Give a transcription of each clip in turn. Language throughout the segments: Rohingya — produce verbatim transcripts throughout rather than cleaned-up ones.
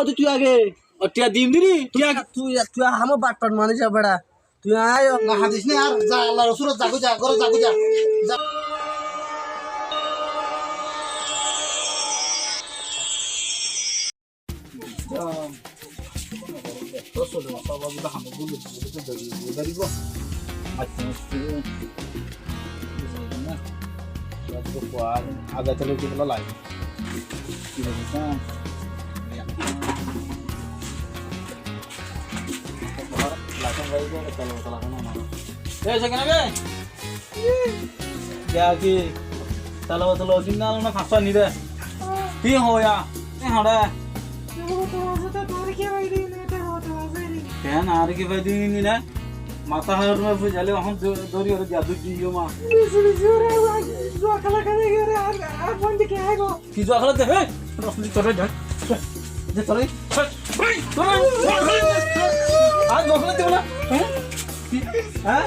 Tui, tui age. Ó, tiañ dim diri, tiañ age. Tui, tui, tui amar baṭ-ṭaṭ manúic beça. Tui aññí ó. Na, hadis ne ar, za, Allar Rosul, za, za, górot za, za. Za. Ei, sekéne be? Giya ki? Tala botol ódin na, na fañs tar nibe. Ki hoó ya? Ki hoó re? Keén añáre ki faida ni ne? Matá hórmot fuzaile ehón dóri ore diya dui diyo ma. Ki zuwa kéla de, hé? Rosni toré de. De toré. Ar zuwa kéla de bóla. Hé? Hé?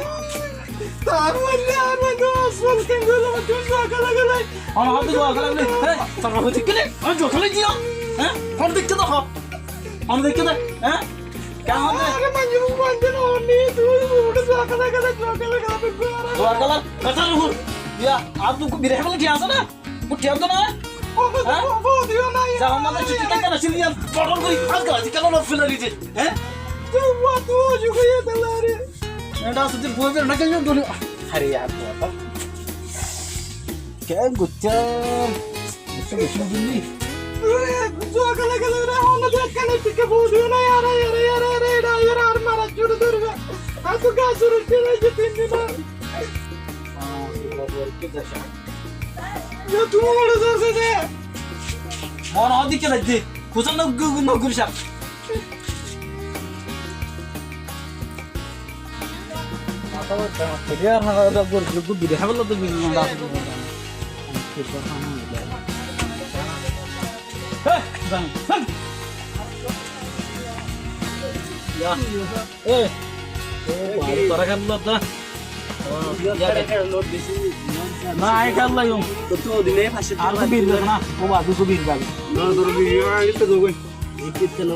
Tar mane ar mane dóc bol ken golo, tui zuwa kéla gele. Añár háttu zuwa kéla gele. Hé? Tar bafe dekíle? Añí zuwa kéla diyo. Hé? Hon dekíle de ho. Hon dekíle de. Hé? Keén hon de? Are mane bande no ni, tui uore zuwa kéla gele, zuwa kéla gele, zuwa kéla. Zuwa kéla? Betar uore. Iya, ar tui bire hémale thík asé na? Búthi añtó na? Há? Zahon mazé cúti táke na, síli añár botol gorí, añár gala di keno no félai diyé? Há? Tuwa, tuwa, zugaiye dala re. Enda asé de boi bera na keno dole. Are yar, tuwa ta. Keén goijjó? Beci beci buzili. Zuwa gala gala re, hon de kene tike boi diyo na, yar, yar, yar, yar, yar, yar, ar mara zure dóribo. Ar to gas zure dóribo, tin din. Mone hoó de ki zaitté? Kusa no gu-, no guri sar. Mata bada, clear na, da gur, gur, gur, bide habla to bide na. Hey, bang, bang. Ya. Eh, tora kalla da. Na, añí kalla yum. Ar to bir na, o ba, ar to bir ba.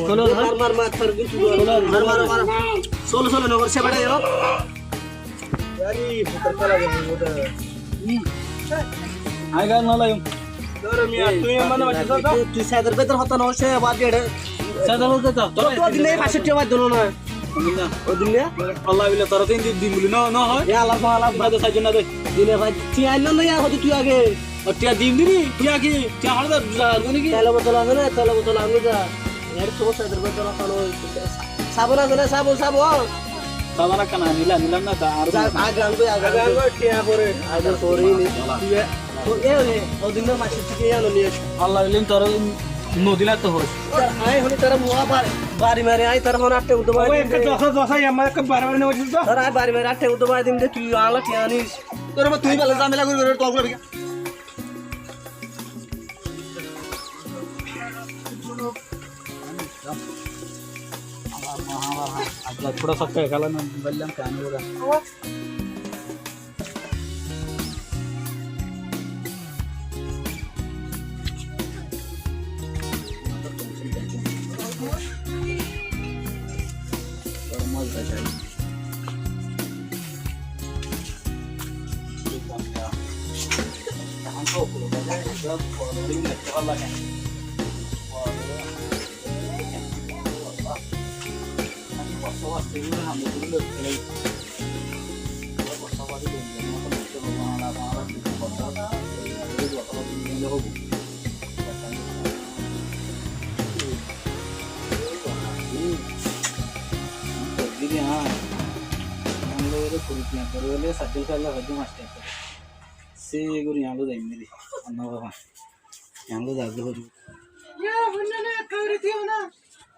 Solo, solo. Mar, mar, mar, mar. Solo, solo, no, se bada yo. Añí kalla yum. Dóro miya, tui emane bacci to. Tui, tui sedor bedor hotá no hoic, bad de re. Sedor hotá to. Tui to din ne fañs cót tiya bad dóno na. Din na. O din na. Allah bile tora tin din din buli no, no hoy. Ya Allah, Allah. Bad de sajon na de. Din na bad. Tiya aino na ya, hoto tui age. O tiya din diri, tiya ki? Tiya hara da, da, da, ki? Tela botol ase na, tela botol ane za. Yar to sedor bedor hotá no hoic. Sabon ase na, sabon, sabon. Sabon ekkán anila, anilam na, ta ar za, age ango, age ango, tiya pore. Age pore ni. To, e, e, o din na fañs cót tiya ano niye. Allah ilin tor no dila to hoic. Tor, añí honi tor muwa bar, bari mari, añí tor hon atte udu bari. Oy, ekka dosa, dosa, yamma ekka bari mari no hoic to. Tor añí bari mari atte udu bari dim de, tui ala tiya anis. Tor ba tui bala zamela gori gori tol gori. Añár, añár, añár, añár, añár, añár, añár, añár,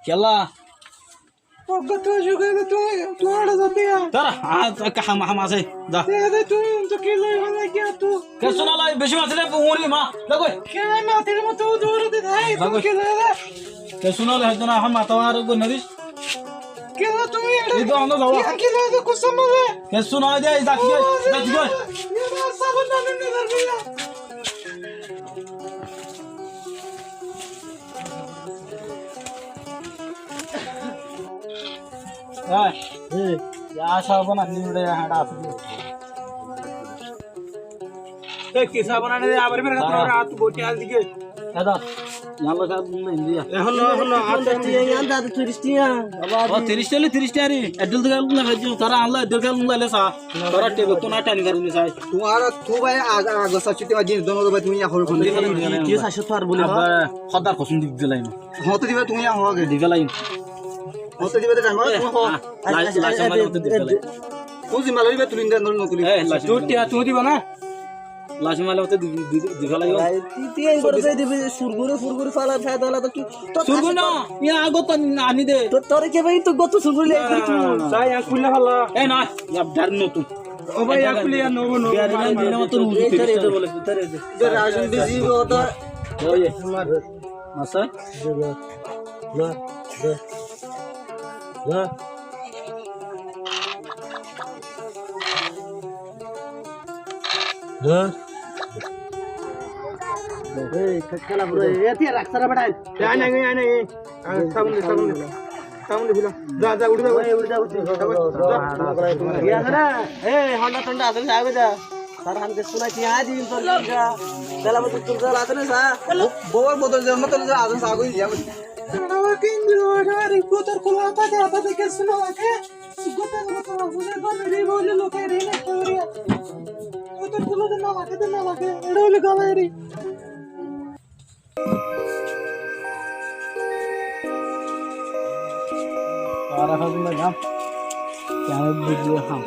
Kiyólla? Tor, a, a, ham, ham asé, za. Kessú no loi, beci matilé, uñri ma, za goi. Kessú no loi, hoito na, ehón mata ar goi no dis. Ei do, ando zaba. Kessú no de, za ki, za ki goi. Ei, ei, ya sabon anni ude, ya hañda asé. Ei, ki sabon ane de, abar mere katta atu goti al dige. Eda, yalla sabon na India. Ehon no, ehon no, ati ati. Yan da tiris tiya. O, tiris tiya le, tiris tiya re. Edul diga na hajju, tara Allah edul diga na le sa. Tara tebe to na tani garu le sa. Tumara, tu bhai, aga, aga sa chuti ma din dono bhai, tumi ya hol kon. Ye, ye, ye, ye sa chuti ar bole. Abba, hodar kosum dik dilai na. Hoto diba tumi yá hoge? Diba lagim. Hoto diba de, tumi ho. Lasi mala hoto diba lagim. Tumi zimma loi diba, tuli de, nol notuli. Tumi diba na? Lasi mala hoto diba lagim. Tui, tui en gore de dibi, sur gore, sur gore fala, fala, fala, to ki? Sur gore na, ya ago to ani de. To, tore ke bhai, to goto sur gore le. Sai, ya kulla fala. E na, ya dar notun. O bhai, ya kulla ya no, no. Ya, ya, ya, ya, to uzu. Ito, ito, ito. Ito, ito. Ito, ito. Asa? Dór, dór, dór, dór. Dór. Ei, kela bura, ei, tiya raksa re beta. Ai na, ai na, ai na. Sabun de, sabun de. Sabun de, fila. Za, za, uthi za, uthi. Uthi za, uthi za. Sabun, za. Iye ase na? Ei, honda tonda ase na, za, uthi za. Tar ham ke suna ki, aaj din tor ki ka? Tela botol tor ase na, za. Bou, bou botol de, botol de ase na, za, uthi za. Sara kin jo ari botol kula ta de, ta de ke suna ke? Botol, botol ase na, botol re bole loke re na kore. Botol kula de na lage, de na lage. Ere bole gala re. Para hadi na gam. Kya video ham.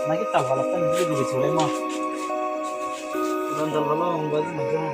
Naki tal bala tan bili bili sule ma. Gandal bala ong bali ma jam.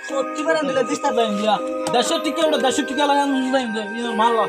Sotti bar endilla disturb endilla. Deco tiya, ore deco tiya lagan endilla, endilla, iye maro.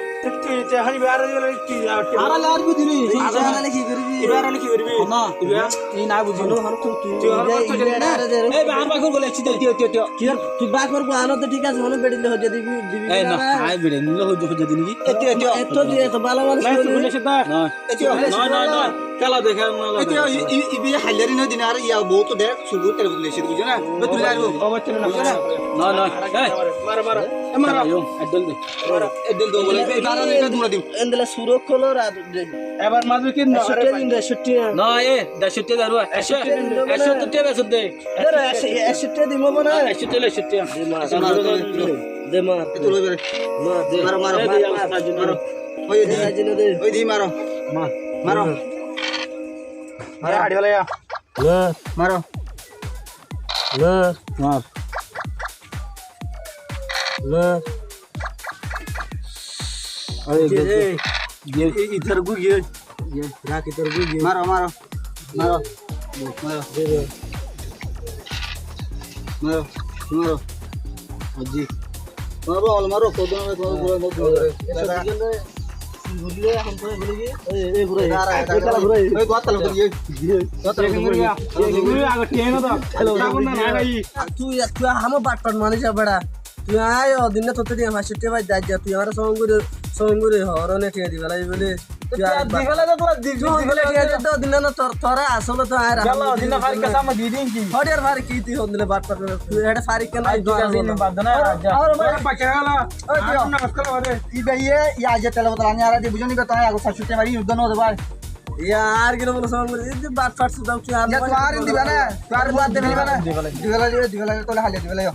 Ara le ar ki dili? Ara le ki goribi? Iba ara le ki goribi? Na. Iba? Ei na buzi. Tui ar bakor bole, tui, tui, tui, tui. Ki ar, tui bakor bole, ano to thik ase, hono bedi le hoja dibi, dibi. Ei na, na, na. Ai bedi le hoja, hoja dini ki? Eto, eto. Eto diye to bala manuc. Na, tui bole seta. Na. Eto, na, na, na. Kela dekha, na, na. Eto, i, i, ibi hailari no dine, ar iya bout de. Sugur tere bole seta, buzho na? Be tui ar. Oba tui na. Buzho na? Na, na. Ei. Maro, maro. E, maro. Yo, edel de. Maro. Edel do bole. Ei, maro, edel do bole. Endilla surok kolo ra. Ebar mazé ki no? Ekcó tiya din de, ekcó tiya. Na, e, deco tiya daro. Ekcó, ekcó tiya din de, ekcó tiya beso de. Daro, ekcó, ekcó tiya dimo na. Ekcó tiya, ekcó tiya. De mar. Eto loi bere. Mar, de. Maro, maro, maro, maro. Oi, di. Oi, di, maro. Mar. Maro. Maro. Maro. Maro. Maro. Maro. Maro. Are, ye, ye, ye, ye, idhar ko ye, ye, rakh idhar ko ye. Maro, maro, maro, maro, maro, maro. Aji. Maro, maro, maro, kodo na, kodo na, kodo na. Ei, ei, gura, ei, ei, gura, ei. Ei, gura, ei. Ei, gura, ei. Ei, gura, ei. Tui, tui hamo batpat manuc beda. Tui añí o din na tottú diya fañs cót tiya bái dai diya, tui añáre song gori, song gori horo ne tiya diba laibo buli. Tui añáre diba laibo, tui diba laibo, tui diba laibo. Tore asole to añáre yalla, o din na farik ka samma di din ki? Hodi ar farik ki tui hon dile bat pat. Tui ede farik ke nai, tui añáre bad na. Ar, ar, ar, bacha gala. Oi, tui ar na maskara bade. I bhai, ye, ye aje tela botol ani ara di, buzhoni ko, tui añáre ago fañs cót tiya mari, uddo no de bhai. Yar, kino bolo song gori, edi bat pat sudam ki ar. Ya, tui ar diba na, tui ar bad de diba na. Diba laibo, diba laibo, tole hale diba laibo.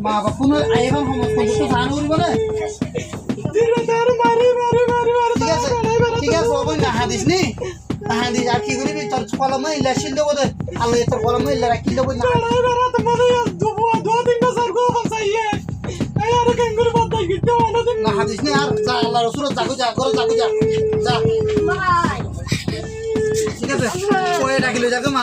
Mabaf fúnor aiyé fán homot fúnor tó zano uribo na. Thík asé, thík asé, ó bóin, no hañdis né. No hañdis, ar ki goribi, tor kolom illa cíl debo de. Allah tor kolom illa rakíl debo na. No hañdis né, ar za, Allah Rosul za, gó za, górot za, gó za. Za. Thík asé, ó e dhaki loi za gó ma.